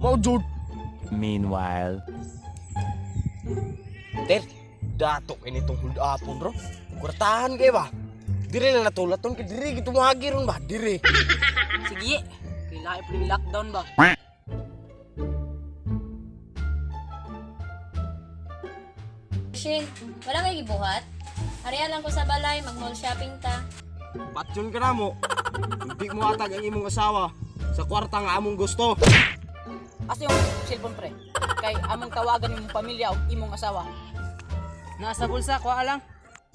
Mao jud. Meanwhile. Ter, dato kay nitong hold upon ro. Kwartahan kay ba? Dire lang natulaton kay dire gitumagi ron ba? Dire. Sige. Kay lahi pa ning lockdown ba? Shin, wala kay gibuhat? Ariya lang ko sa balay, mag-mall shopping ta. Patyon ka na mo. Hindi mo atag ang imong asawa sa kwarta nga among gusto. Asa yung cellphone, pre? Kay among tawagan imong pamilya ug imong asawa. Nasa bulsa, kuha lang.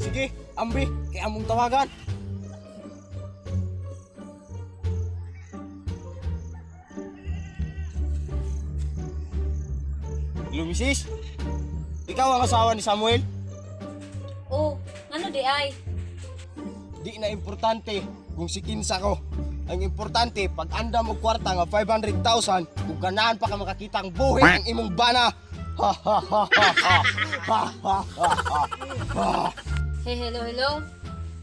Sige, ambi, kay among tawagan. Hello, misis. Ikaw ang asawa ni Samuel? Oh, ano di ay? Di na importante kung si kinsa ko. Ang importante, pag anda mo kwarta nga 500,000, kung ganahan pa ka makakita ang buhi ng imong bana. Ha ha ha ha ha ha ha ha ha. Hey, hello, hello.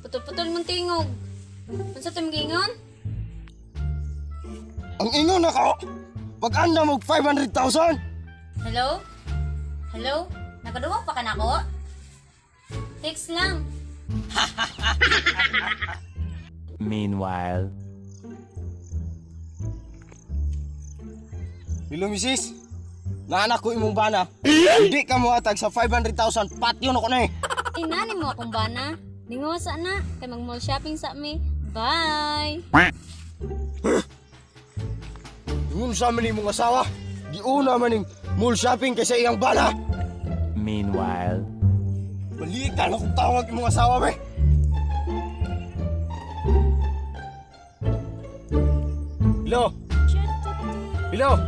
Putol-putol mong tingog. Unsa to gingon? Ang ingon ako, pag anda mo 500,000, Hello? Hello? Nakaduwag pa ka nako? Text lang. Meanwhile. Hello, misis. Naanak ko imong bana. Hindi ka mohatag sa 500,000, patyon ako na eh. Ay, nani mo akong bana. Ningosa na, kay mag-mall shopping sa mi. Bye! Ingon sa man imong asawa, giuna man ning mall shopping kaysa iyang bana. Meanwhile. Balikan akong tawag imong asawa, be. Hello? Hello?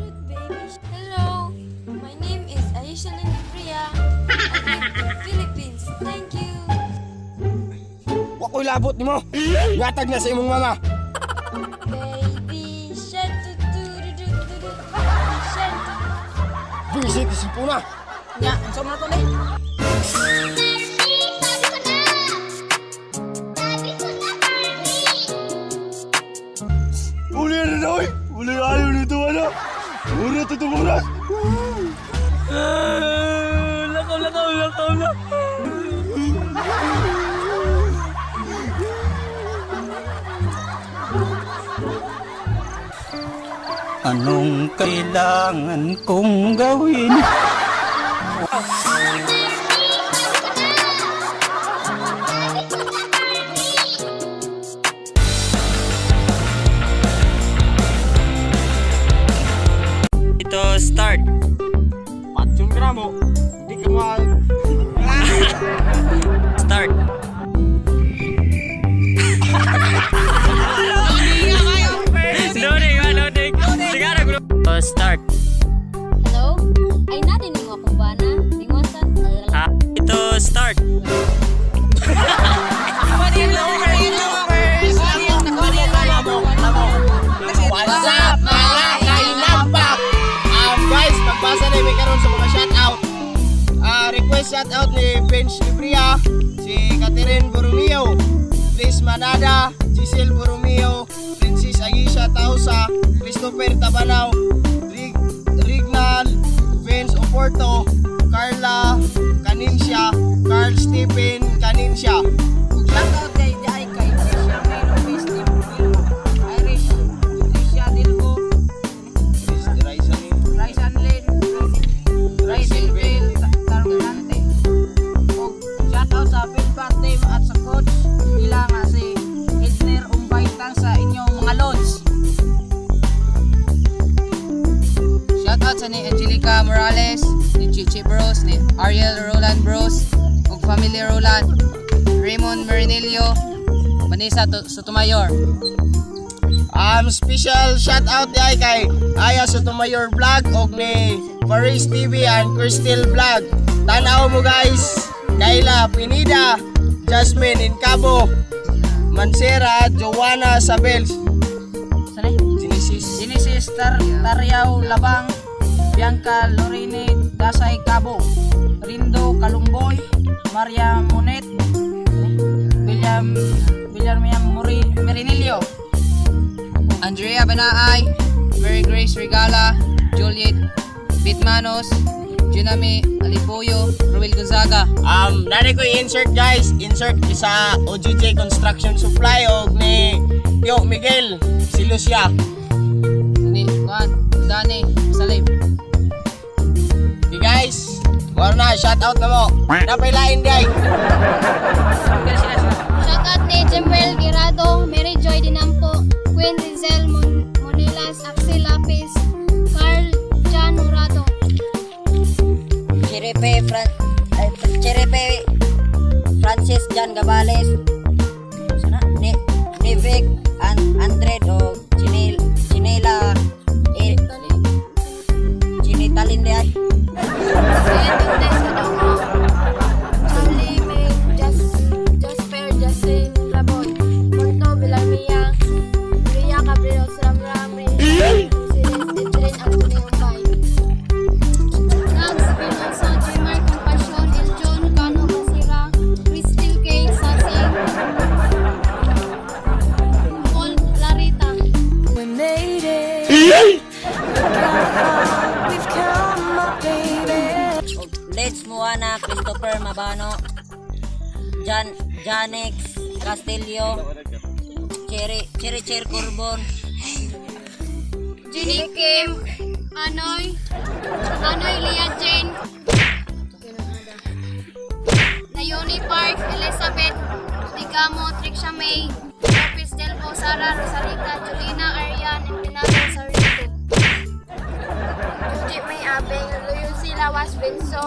Hello, my name is Aisha Priya. I live in Philippines. Thank you. Wa ko'y labot nimo. Yatag na sa imong mama. Baby shark do do do do do do. Baby shark do. Visit isipuna. Nya, unsa man to ni? Uli na na, oy. Uli ayaw nito ano. Mura to tumuras. Lakaw, lakaw, lakaw, lakaw. Anong kailangan kong gawin? Ito, start. Patyon ka na mo. Hindi ka ma... Start. Loading, loading. Sigara, start. Hello? Ay, nani mo akong bana. Ningosa. Ah, ito, start. What's up, mga kainampak? Guys, magbasa na yung karon sa mga shoutout. Ah, request shoutout ni Bench Libria, si Catherine Borromeo, Liz Manada, Giselle Borromeo, Princess Aisha Tausa, Christopher Tabanao, Rignal, Vince Oporto, Carla Canincia, Carl Stephen Canincia. Ug shoutout kay diay kay Tricia May Lopez Dilgo, Irish Tricia Dilgo, Rice Anlin, Rice Bill Targante. Ug shoutout sa feedback team at sa coach nila nga si Edner Umbaytang sa inyong mga loads. Shoutout sa ni Angelica Morales, ni Chichi Bros, ni Ariel Roland Bros, ug family Roland, Raymond Marinello, Vanessa Sotomayor. Special shout out di ay kay Aya Sotomayor Vlog og ni Paris TV and Crystal Vlog. Tanaw mo guys, Kayla Pinida, Jasmine Incabo, Mansera, Joanna Sabels, Sanay? Genesis. Genesis Taryaw Labang, Bianca Lorene Dasay Cabo, Rindo Kalumboy, Maria Monet, William William Merinilio, Andrea Banaay, Mary Grace Regala, Juliet Bitmanos, Junami Alipoyo, Ruel Gonzaga. Nari ko i-insert, guys. Insert sa OGJ Construction Supply og ni Tio Miguel si Lucia. Ni Juan, Dani, Salim. Okay guys, wala na, shout out na mo. Napailain day. Shout out ni Jemwel Girado, Mary Joy Dinampo, Queen Rizel Monilas, Axel Lapis, Carl Jan Murado. Chiripe Fran ay, Chiripe Francis John Gabales sana ni Nivic An Andred o Chinil Chinela eh, Chinitalin di ay. Kuya Tunday sa Dongo, Charlie May, Jasper Justin Rabon, Monto Villarmia, Ria Cabreros Ramram, Rin, Siris Edrin Anthony Umbay. Nags Vinoso, Jimar Compassion, Eljon Cano Basira, Crystal K. Sasing, Paul Larita. Og Let's Moana Christopher Mabano, Jan Janex Castillo, Cherry Cherry Cher Corbon. Jenny Kim, Anoy, Anoy Lia Jane, Nayoni Park, Elizabeth Digamo, Trixia May, Lopez Delvo, Sara Rosarita, Julina Arian, and Pinato Sarito. Juji May Abeng, Luyusi Lawas Benso,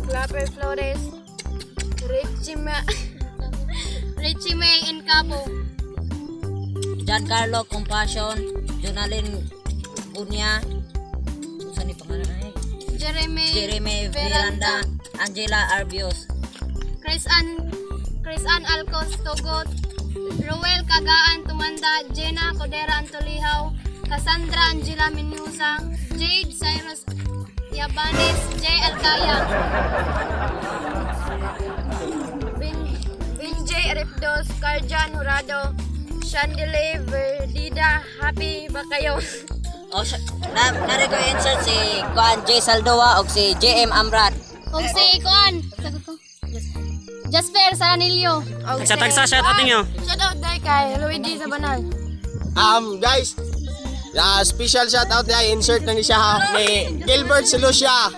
Clapper Flores, Richie Ma Richie May Encabo, Giancarlo Compassion, Jonalyn Unya, saan ni pangalan ay? Jeremy, Jeremy Miranda, Angela Arbios. Chris Ann Alcos Togot, Ruel Kagaan Tumanda, Jenna Codera Antolihaw, Cassandra Angela Menusa, Jade Cyrus Yabanes, Jay Alcaya, Binjay Aripdos, Carjan Jurado, Chandelier Verdida, happy ba kayo? Oh, na, nari ko insert si Kuan J. Saldoa o si JM Amrad. ug si Kuan, sagot ko. Jasper Saranillo. Tagsa-tagsa, shout out ninyo. Shout out dahil kay Luigi Sabanal. Guys, special shout out niya, insert na ni siya ha, ni Gilbert Solucia.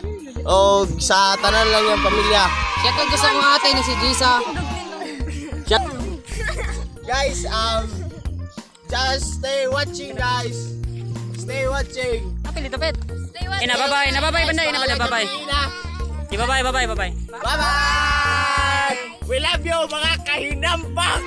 O sa tanan lang yung pamilya. Shout out ko sa mga ate ni si Gisa. Guys, just stay watching, guys. Stay watching. Stay watching. Ina, bye-bye. Na, bye-bye, banday. Ina, bye-bye. Bye-bye, bye-bye, bye-bye. Bye-bye! We love you, mga kahinampak!